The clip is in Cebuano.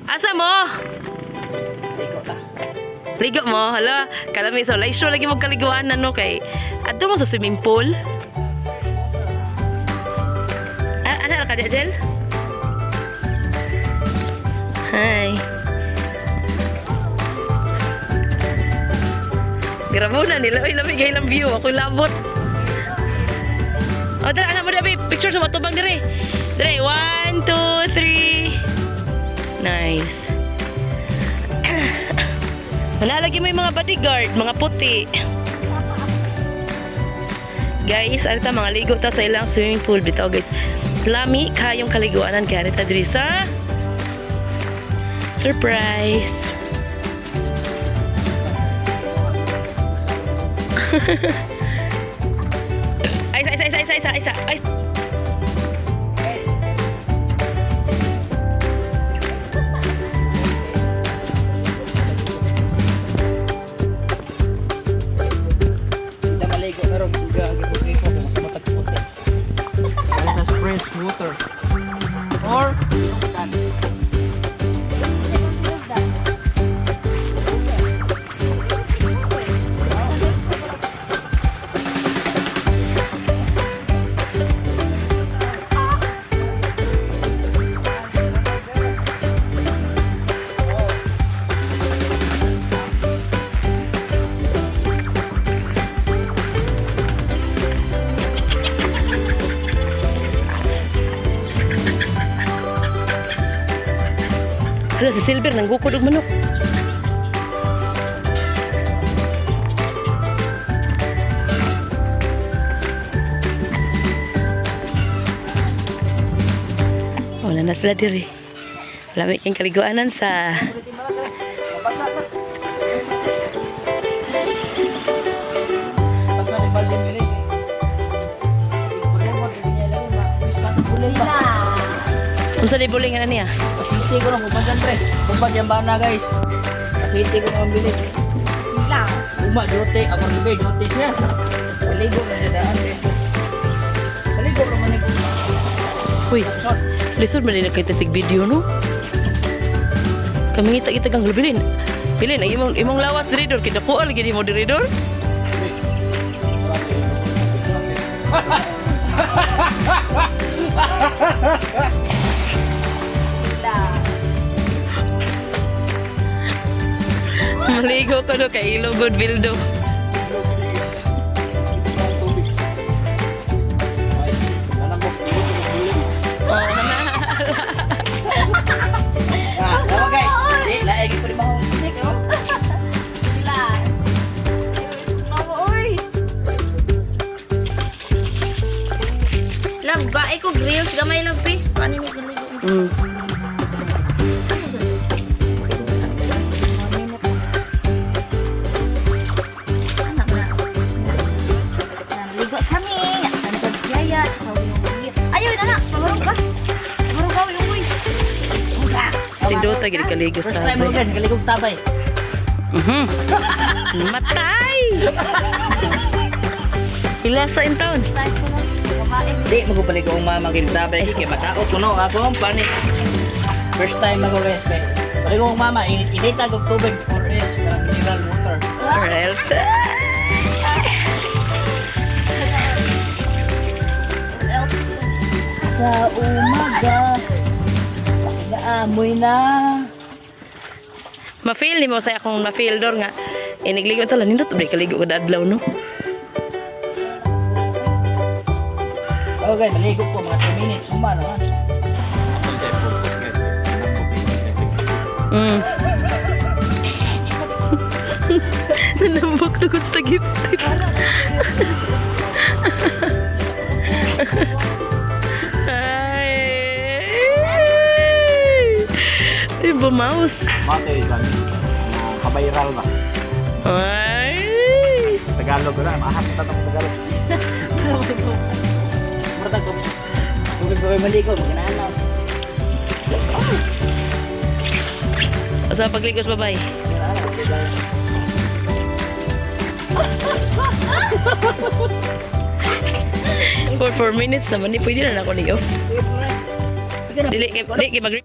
Asa mo? Ligo mo, hala, kalami so like sure lagi mo kaliguan na no kay adto mo sa swimming pool. Ah, ana ra ka di, Jel? Hi. Grabo na nila. Uy, lamig kay ilang view. Ako labot. O, tara, anak mo na, babe. Picture sa matubang dire. Dire, one, two, three. Nice. Wala lagi may mga bodyguard, mga puti. Guys, arita mga ligo ta sa ilang swimming pool bitaw, guys. Lami kayong kaliguanan kay arita diri sa surprise. Ay, isa, isa, isa, isa, isa, isa. Ay. Kita maligo karon uga gipugripo kung sa matag puti. That's fresh water. Or kan. Hala, si Silver, nanggukod og manok. Wala na sila diri. Wala may kang kaliguanan sa. Unsa di buling na niya? Pasiti ko nung kumpagan pre. Kumpag yung bana, guys. Pasiti ko nung bili. Uma jote, ako rin jote siya. Maligo na siya daan guys. Maligo naman ni. Uy, lisod man din kay tatig video no. Kami ngita kita kang bilin. Bilin ang imong imong lawas diri dor kita kual gid mo diri dor. Maligo ko no kay Ilogod Bildo. Oh, na. Ah, tama guys. Di, laigi ko rin mahong tinik, no? Love, gae ko grills. Gamay lang, pe. Paano may galigo? Anak na. Naligo kami. Andyan si Yaya. Tsaka yung Ayun, anak. Pamarong ka. Pamarong ka. Yung uy. Uga. Tindota gid kaligo First sa time mo guys, galigog tabay. Matay. Ila sa in town. Di, magubalik ko ang mama tabay. Kaya mataot ko no, ako ang panik. First time ako guys, kay. Balik ko ang mama, initag og tubig or else, parang mineral water. Or else. Sa umaga, naamoy na. Ma-feel ni mo sa akong ma-feel dor nga. Inigligo to lang nindot bre kaligo kada adlaw no. Okay, maligo ko mga 2 minutes, humano ha. Nanambok tugod sa tagip-tip. Ay. Ay, bumaus. Mate, dami. Kabayral ba? Ay. Tagalog na, maahak na tanong Tagalog. Murtag ko. Tubig ko maligo, maganaanaw. Asa pagligos, babay. For 4 minutes naman, di pwede na ako ni off. Dili, kay, di, kay mag